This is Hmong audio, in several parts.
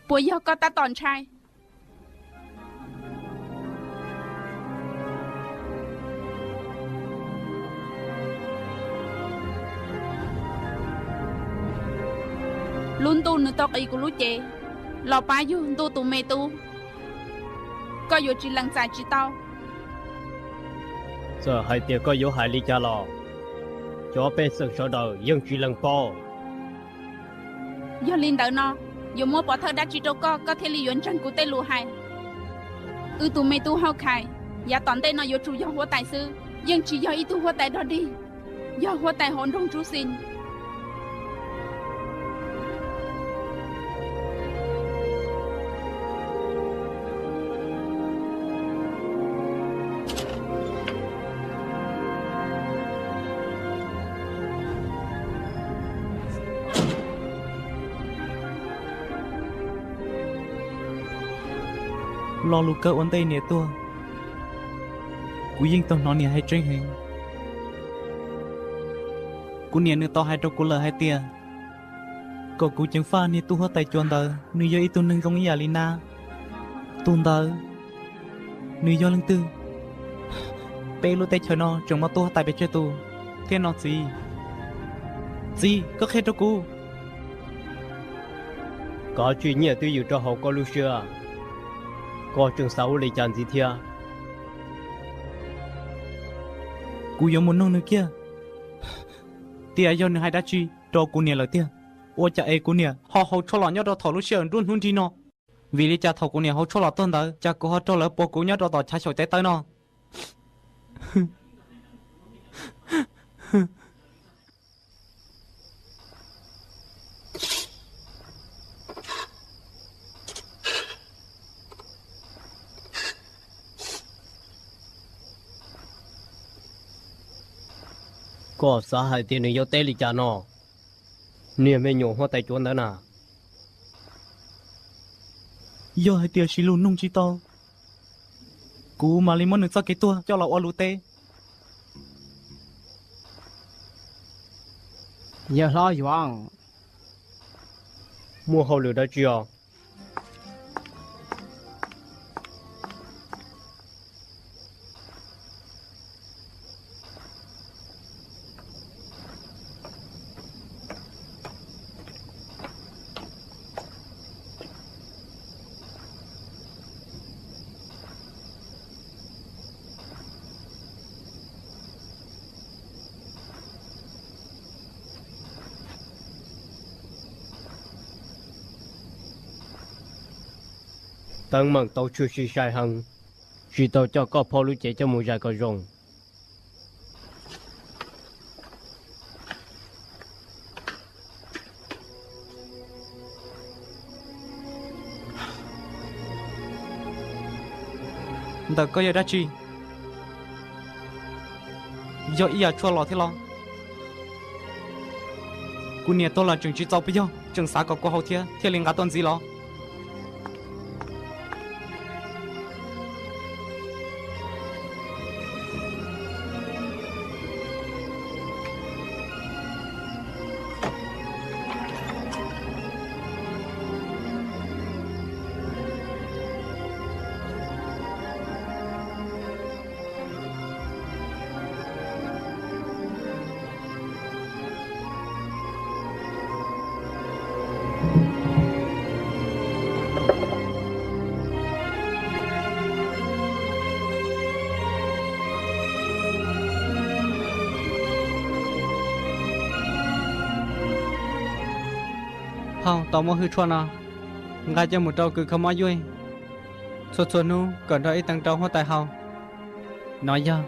Puas yog koj tab tom ntshai? Lub ntuj nws tau qis kuv lub cev los pab yug ntuj tus me tub, koj yuav tsis lees txais tsis tau. Txawm hais tias koj yuav hais li cas los cov pej xeem sawv daws yeej tsis lees paub. Yog li ntawd no, yuav muab pov thawj dab tsi rau koj, koj thiaj li yuav ntseeg kuv tej lus hais? Wb tus me tub Hauj Khais, yav tom ntej no yuav tsum yog huab tais xwb, yeej tsis yog ib tug huab tais dog dig, yog huab tais hauv nroog Tsuj Xis. Lo lus kawg ua ntej niam tuag, kuv yeej tau hnov niam hais tseeb heev. Kuv niam nws tau hais rau kuv lawm hais tias kom kuv ceev faj niag tub huab tais cua ntawd, nws yog ib tug neeg zoo ib yam li nab. Tus ntawd nws yog leej twg? Peb lub teb chaws no tseem muaj tub huab tais pes tsawg tus thiab no txiv? Txiv, koj qhia rau kuv. Koj tsis nyiaj twj ywm rau hauv koj lub siab, koj tseem xav ua li cas ntxiv thiab? Kuv yuav mus nug nws kiag, tias yog nws hais dab tsi rau kuv niam lawm tiag. Ua cas es kuv niam ho haus tshuaj los nyob rau thaum lub sij hawm nruab hnub nrig no? Vim li cas thaum kuv niam haus tshuaj los tuag ntawd, cas kuv ho raug lawv puag kuv nyob rau tom chav xyaum teb tawb no? Koj xav hais tias nws yuav teb li cas no, niag me nyuam huab tais cuav ntawd na? Yog hais tias siv lus nug tsis tau, kuv mam li muab nws txoj kev tuag coj los ua lus teb. Yawg hlob Yuav, muaj hauj lwm dab tsi os? Teeb meem tau tshwm sim sai heev, tsis tau coj koj phauj lub cev coj mus zais kom zoo. Ntawm koj yog dab tsi? Yog ib yam tshuaj los thiab los? Kuv niam tuag los tseem tsis txaus puas yog? Tseem xav kom kuv haus thiab thiaj li nqa tuaj ntxiv los? Hauj, tos muab hwj tshuaj no nqa coj mus rau kws kho mob yuj, txhua txhua hnub kom nrog ib teev rau huab tais haus. No yog,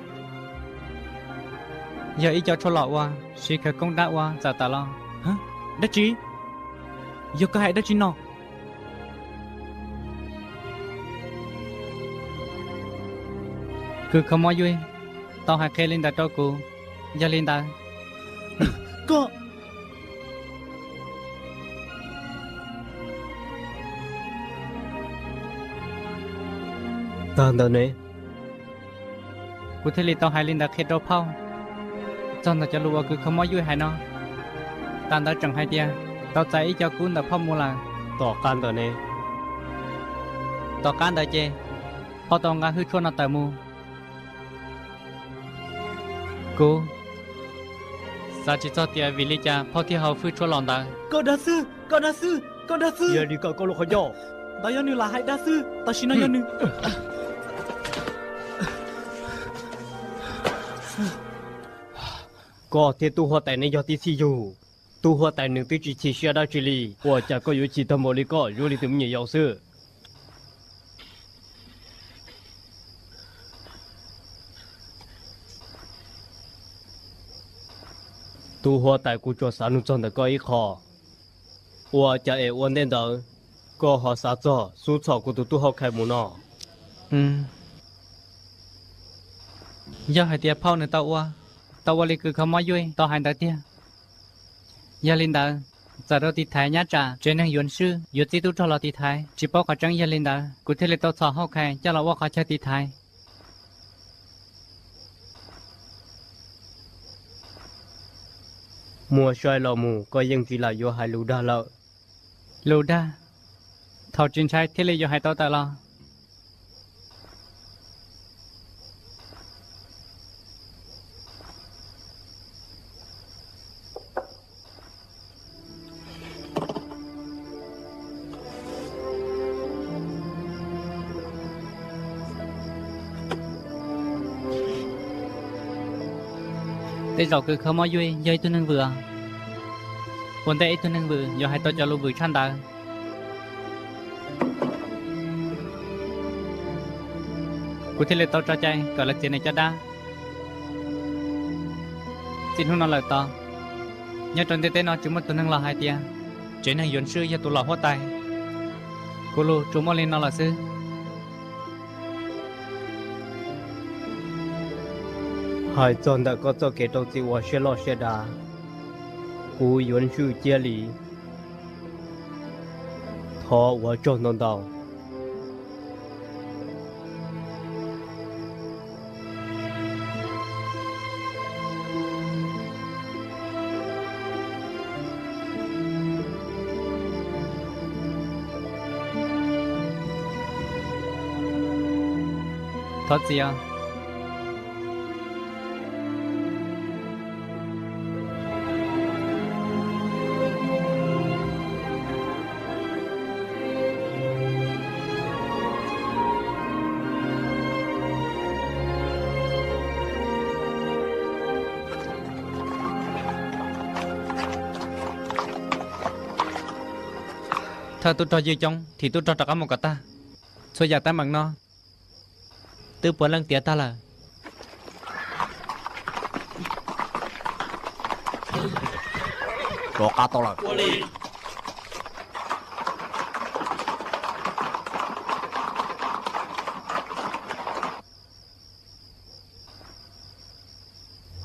yog ib co tshuaj los uas siv khawv koob dab ua txawm tawm los. Dab tsi? Yog koj hais dab tsi no? Kws kho mob yuj tau hais qhia li ntawd rau kuv, yog li ntawd koj... Tag ntawd ne, kuv thiaj li tau hais li ntawd qhia rau phauj txog ntawm cov lus uas kws kho mob yuj hais no. Tas ntawd tseem hais tias tau txais ib co kub ntawm phauj mus lawm. Tom qab ntawd ne, Tom qab ntawd ces phauj tau nqa hwj tshuaj no tawm mus. Kuv xav tsis txog tias vim li cas phauj thiaj hau hwj tshuaj los ntawd. Koj dag xwb, koj dag xwb, koj dag xwb. Yog li koj lub qhov ncauj. Ntawd yog nws lam hais dag xwb, tam sim no yog nws. Koj thiab tub huab tais neb yog tib txhij yug. Tub huab tais nws twb tsis chim siab dab tsi li, ua cas koj yuav chim tag npaum li koj, zoo li tus me nyuam yaus xwb. Tub huab tais, kuv tsuas xav nug txog ntawm koj ib qho, ua cas es ua ntej ntawd koj ho xav txog xub txhom kuv tus tub Hauj Khai mus no? Yog hais tias phauj nws tau ua, tau ua li kws kho mob yuj tau hais ntawd tiag. Yog li ntawd, txawm rau tiv thaiv nyab tsam tsev neeg yuav swj yuav txib tub rog los tiv thaiv, tsis paub qhov tseeb. Yog li ntawd kuv thiaj li tau txhom Hauj Khai coj los ua qhov chaw tiv thaiv. Muaj sai los mus koj yeej tsis lam yuav hais lus dag lawm. Lus dag? Thaum tsis ntshai thiaj li yuav hais tau tawm los. Tej zaum kws kho mob yuj yog ib tug neeg vwm. Ua ntej ib tug neeg vwm yuav hais tau cov lus vwm tshaj ntawd. Kuv thiaj li tau tso cai kom lawv txiav nws caj dab. Txij hnub no lawm tod, nyob rau ntiaj teb no tsis muaj tus neeg los hais tias tsev neeg yuav swj yog tus los huab tais. Kuv lus tsuas muaj li no lawm xwb. Hais txog ntawm koj txoj kev rau txim ua siab loj siab dav, kuv yuav swj ciab li. Thov ua tsaug ntau ntau. Thov txim os. Thawj tub rog ywj coob, thim tub rog rov qab mus kom tag. Txhua yam teeb meem no twb puav leej tiav tag lawm. Rov qab tau lawm.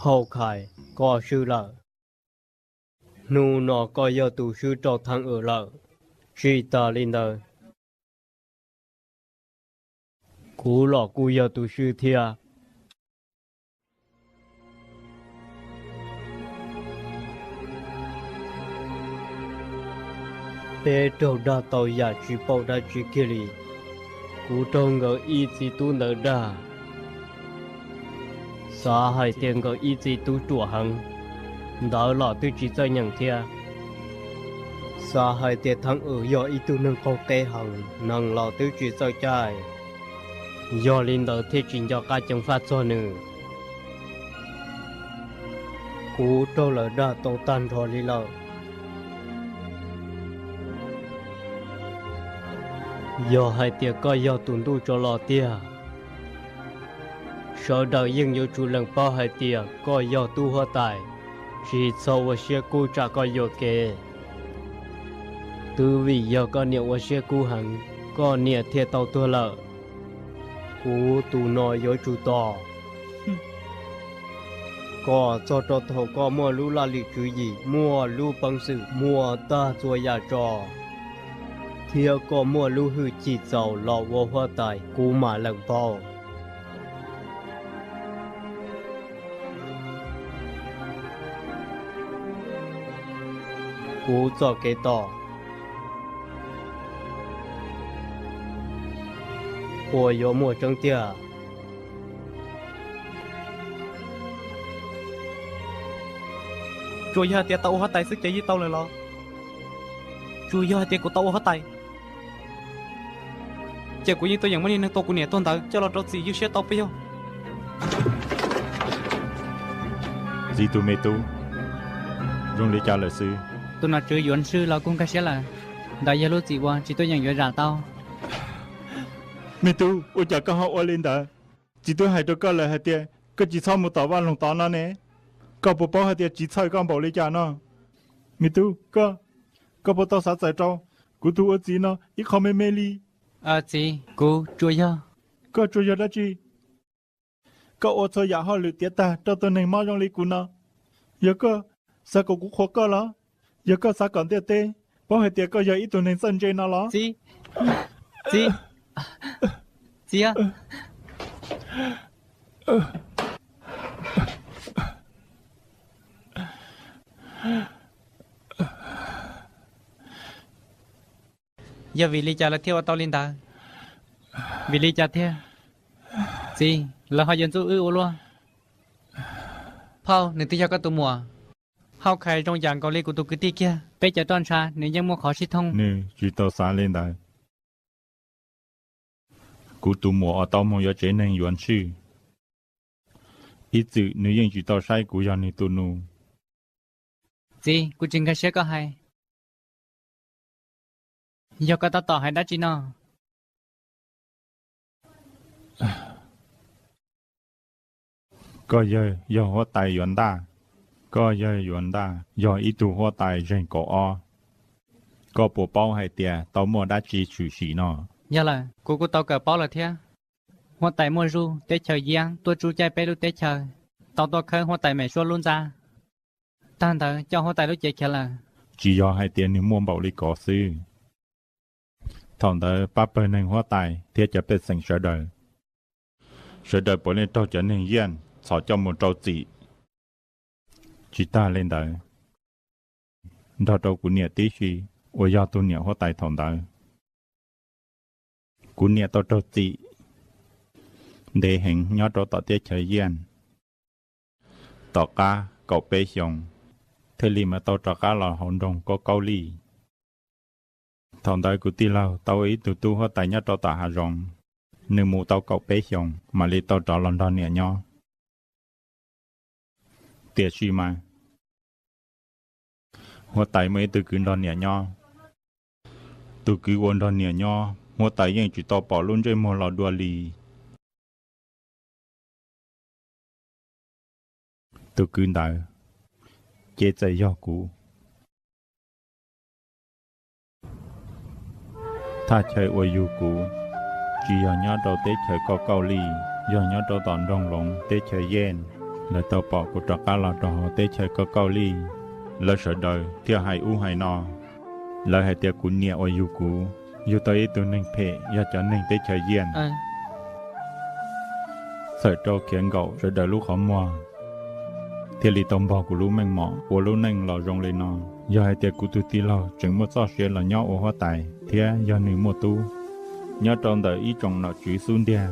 Hauj Khai, koj swb lawm. Hnub no koj yog tus swb rau Thaj Wm lawm. Tsis tas li ntawd, kuv los kuj yog tus swb thiab. Peb raug dag tau yam tsis paub dab tsi kiag li. Kuv raug nkawd ib txiv tub ntawd dag. Xav hais tias nkawd ib txiv tub ruam heev, ntawd los twb tsis txawj nyeem thiab. Xav hais tias Thaj Wm yog ib tug neeg qaug qeb heev, neeg los twb tsis txawj caij. Yog li ntawd thiaj tsis nco qab ceev faj txog nws. Kuv raug lawv dag tau tag nrho li lawm. Yog hais tias koj yog tus ntuj tso los tiag, sawv daws yeej yuav tsum lees paub hais tias koj yog tub huab tais, tsis txhob ua siab kub tsam koj yuam kev. Twb vim yog koj niam ua siab kub heev, koj niam thiaj tau tuag lawm. Kuv tus no yuav tsum tos kom txog rau thaum koj muaj lub laj lim tswv yim, muaj lub peev xwm, muaj tag txhua yam tso, thiab koj muaj lub hwj chim txaus los ua huab tais, kuv mam lees paub. Kuv txoj kev tos. Ua yuav muaj tseeb tiag. Tsuas yog hais tias tau ua huab tais xwb ces yeej tau lawm los? Tsuas yog hais tias kuv tau ua huab tais, ces kuv yeej tuaj yeem muab niag neeg tua kuv niam tuag ntawd coj los rau txim ywj siab tau puas yog? Txiv tus me tub, zoo li cas lawm xwb? Tus nom tswv yuav swj los kuj nkag siab lawm. Ntawd yog lub txim uas tsis tuaj yeem yuav zam tau. Me tub, ua cas koj ho ua li ntawd? Txiv twb hais rau koj lawm hais tias koj tsis txhob mus tom vaj loog tod no ne. Koj puas paub hais tias txiv txhawj koj npaum li cas no? Me tub, koj, koj puas tau xav txawm rau kuv tus ua txiv no ib qho me me li? Txiv, kuv tsuas yog... Koj tsuas yog dab tsi? Koj ua txhua yam hauj lwm tiav tag rau tus neeg mob zoo li kuv no. Yog koj xav kom kuv qhuas koj los? Yog koj xav kom ntiaj teb paub hais tias koj yog ib tug neeg txawj ntse no los? Txiv, txiv, txiv, yog vim li cas lawv thiaj ua tau li ntawd? Vim li cas thiab? Txiv, lawv ho yuav ntxub wb ua luaj. Phauj, nws twb yog koj tus muam. Hauj Khais zoo yam nkaus li kuv tus kwv tij kiag. Peb cov roj ntsha nws yeej muaj qhov sib thooj. Nws tsis tau xav li ntawd. Kuv tus muam uas tau mus yuav tsev neeg yuav swj, ib txwm nws yeej tsis tau saib kuv yog nws tus nus. Txiv, kuv tsis nkag siab koj hais. Yog koj tab tom hais dab tsi no? Koj yawg yog huab tais Yuav Ntaj. Koj yawg Yuav Ntaj yog ib tug huab tais zeeg kaum ob. Koj puas paub hais tias tau muaj dab tsi tshwm sim no? Yog lawm, kuv kuj tau kawm paub lawm thiab. Huab tais Muaj Zuj teb chaws Yiab tuaj tsuj caij peb lub teb chaws, tau tuaj khawb huab tais Mem Suab lub ntxa, tag ntawd coj huab tais lub cev khiav lawm. Tsis yog hais tias nws muaj npaum li ko xwb. Thaum ntawd pab pawg neeg huab tais thiab cov pej xeem sawv daws, sawv daws puav leej raug cov neeg Yaj txhom coj mus rau txim. Tsis tag li ntawd, nrog rau kuv niam tib si uas yog tus niam huab tais thaum ntawd. Kuv niam tau raug txim ntev heev nyob rau tom teb chaws Yaj. Tom qab kaum peb xyoos, thiaj li mam tau rov qab los hauv nroog Kaub Kaub Lij. Thaum ntawd kuv tij laug tau ua ib tug tub huab tais nyob rau tom hav zoov. Nws mus tau kaum peb xyoos mam li tau rov los nrog niam nyob. Tiam sis mas huab tais muaj ib tug kwv nrog niam nyob. Tus kwv uas nrog niam nyob, huab tais yeej tsis tau pom lub ntsej muag los dua li. Tus kwv ntawd ces txawm yog kuv. Thaj chaw uas yug kuv tsis yog nyob rau teb chaws Kaub Kaub Lij, yog nyob rau tom nroog Loov teb chaws Yaj. Lawv tau pom kuv rov qab los rau hauv teb chaws Kaub Kaub Lij, lawv sawv daws thiaj hais ub hais no. Lawv hais tias kuv niam uas yug kuv, yug tau ib tug neeg phem yog cov neeg teb chaws Yaj. Txhawm rau khiav nkaum sawv daws lub qhov muag, thiaj li tau npog kuv lub meej mom ua lub neej los zoo li no. Yog hais tias kuv tus tij laug tseem muaj txoj sia los nyob ua huab tais thiab yog nws muaj tub, nyob rau ntawm ib tsoom nom tswv xub ntiag